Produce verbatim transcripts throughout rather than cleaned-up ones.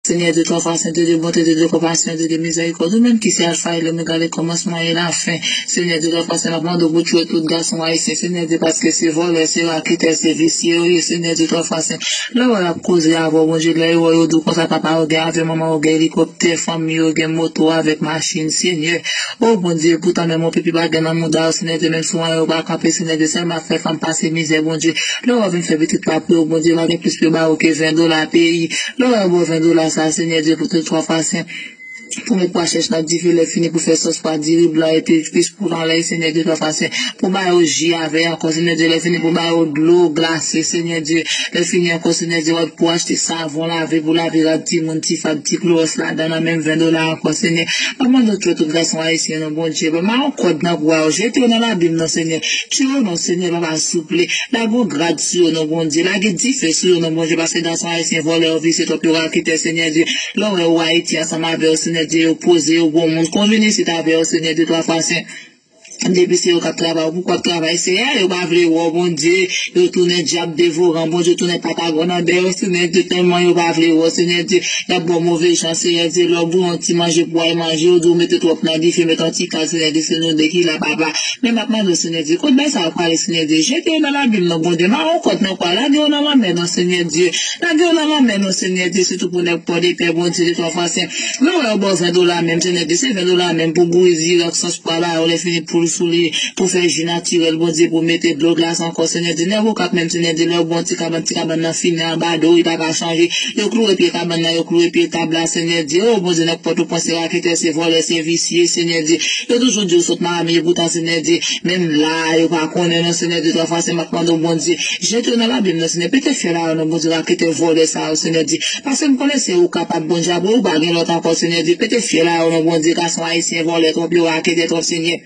Senyè Dye, twa fwa sen, Dye de bonte, Dye de konpasyon, Dye de mizèrikòd, ou menm ki se Alfa e Lomega, le kòmansman e lafen. Senyè Dye, twa fwa sen, m ap mande w pou tchwe tout gason ayisyen, Senyè Dye, paske se vòlè, se raketè, se visye yo ye, Senyè Dye, twa fwa sen. Lè w wè y ap koze avè w, Bondye, lè yo wè yo di w konsa, papa yo gen avyon, manman yo gen elikoptè, fanmi yo gen moto avèk machin, Senyè. O Bondye, poutan menm yon pipi pa gen nan mouda yo, Senyè Dye, menm si w wè yo pa kanpe, Senyè Dye, sèlman ap fè fanm pase mizè, Bondye. Lè w wè vin fè pitit pa pou yo, Bondye, pa gen plis pou yo ba yo ke ven dola peyi. Lè w wè yo ba w ven dola sa, Senyè Dye, pou tout twa fwa sen, pou met pwa chèch nan dife, lè fini pou fè sòs pwa diri blan epi plis pou anlè, Senyè Dye, twa fwa sen, pou ba yo ji avè ankò, Senyè Dye, lè fini pou ba yo dlo glase, Senyè Dye, lè fini ankò, Senyè Dye, w ap pou achte savon lave, pou lave rad timoun, ti fad, ti klowòs ladan nan menm ven dola ankò, Senyè. M ap mande w tchwe tout gason ayisyen, non, Bondye. Ban m yon kòd nan kou a yo, jete yo nan labim, non, Senyè. Tchwe yo, non, Senyè, papa, souple. Lage yon grad sou yo, non, Bondye. Lage dife sou yo, non, Bondye, paske gason ayisyen vòlè yo, visye twòp yo, raketè, Senyè Dye. Lè w wè yo Ayiti ansanm avè yo, Senyè Dye, yo poze, yo bon moun. Konvini sit avè yo, Senyè Dye, twa fwa sen. Depi se yo k ap travay, ou poukò ap travay, Senyè, yo pa vle wè w, Bondye. Yo tounen dyab devoran, Bondye, yo tounen patagòn anbè yo, Senyè Dye, tèlman yo pa vle wè w, Senyè Dye. Y ap ba w move jan, Senyè Dye, lè w bouyon ti manje pou w al manje, yo di w mete twòp nan dife, mete yon ti kal, Senyè Dye, se nou de ki la, papa. Men m ap mande w, Senyè Dye, kot bagay sa yo prale, Senyè Dye? Jete yo nan labim, non, Bondye. Mare yon kòd nan kou a, lage yo nan lanmè, non, Senyè Dye. Lage yo nan lanmè, non, Senyè Dye, sitou pou nèg pòdepè, Bondye, de twa fwa sen. Lè w wè yo ba w ven dola menm, Senyè Dye, se ven dola menm pou bouyi zirèk, sòs pwa ba yo, lè fini poul sou li, pou fè ji natirèl, Bondye, pou mete dlo glas ankò, Senyè Dye. Nèg Okap menm, Senyè Dye, lè yo ba w ti kabann, ti kabann nan fimen anba do, li pa ka chanje. Yo klouwe pye kabann nan, yo klouwe pye tab la, Senyè Dye. O, Bondye, nèg Pòtoprens, se raketè, se vòlè, se visye, Senyè Dye. Yo toujou di yo sot Miami, epoutan, Senyè Dye, menm la a, yo pa konnen, non, Senyè Dye, twa fwa sen, m ap mande w, Bondye, jete yo nan labim, non, Senyè, pete fyèl a yo, non, Bondye, raketè, vòlè sa yo, Senyè Dye. Paske m konnen se ou kapab, Bondye, apre ou pa gen lòt ankò, Senyè Dye, pete fyèl a yo, non, Bondye, gason ayisyen, vòlè twòp, yo raketè twòp, Senyè.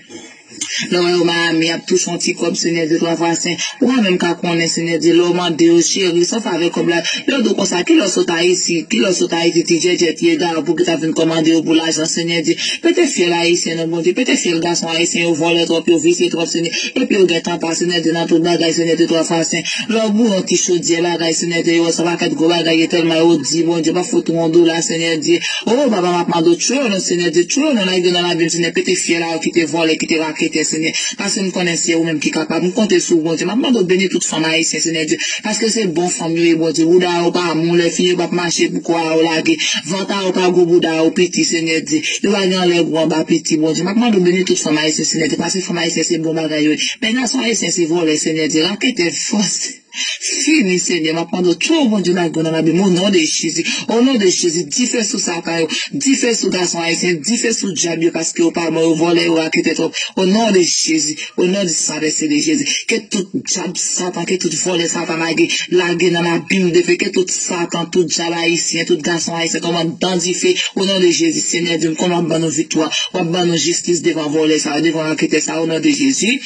Lè w wè yo Miami ap touche yon ti kòb, Senyè Dye, twa fwa sen, ou pa menm ka konnen, Senyè Dye, lè w mande yo, cheri, san favè kòb la, lè yo di w konsa, kilè w sot Ayiti, kilè w sot Ayiti, ti djèdjè, ti egare, pou ki t ap vin kòmande yo pou lajan, Senyè Dye. Pete fyèl ayisyen, non, Bondye, pete fyèl gason ayisyen, yo vòlè twòp, yo visye twòp, Senyè. Epi yo gen tanta, Senyè Dye, nan tout bagay, Senyè Dye, twa fwa sen. Lè w bouyi yon ti chodyè bagay, Senyè Dye, yo wè se yon pakèt gwo bagay, e tèlman yo di, Bondye, pa fout ou yon dola, Senyè Dye. O, papa, m ap mande w, tchwe yo, non, Senyè Dye, tchwe yo, non, lage yo nan labim, Senyè, pete fyèl a yo ki te vòlè, ki te raketè, Senyè. Paske m konnen se ou menm ki kapab. M konte sou ou, Bondye. M ap mande w beni tout fanm ayisyen, Senyè Dye. Paske se bon fanm yo ye, Bondye. Bouda yo pa mou, lè fini yo p ap mache pou kò a yo lage. Vant a yo pa gwo, bouda yo piti, Senyè Dye. Yo pa gen anlè gwo anba piti, Bondye. M ap mande w beni tout fanm ayisyen, Senyè Dye. Paske fanm ayisyen se bon bagay yo ye. Men gason ayisyen se vòlè, Senyè Dye. Raketè fòs. Fini, Senyè, m ap mande w, tchwe yo, Bondye, lage yo nan labim, o non de Jezi, o non de Jezi, dife sou Satan yo, dife sou gason ayisyen, dife sou dyab yo, paske yo pa bon, yo vòlè, yo raketè twòp, o non de Jezi, o non di san vèse de Jezi, ke tout dyab Satan, ke tout vòlè Satan lage, lage nan labim de fe, ke tout Satan, tout dyab ayisyen, tout gason ayisyen tonbe anndan dife, o non de Jezi, Senyè Dye, m konnen w ap ban nou viktwa, w ap ban nou jistis devan vòlè sa yo, devan raketè sa yo, o non de Jezi,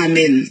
amèn.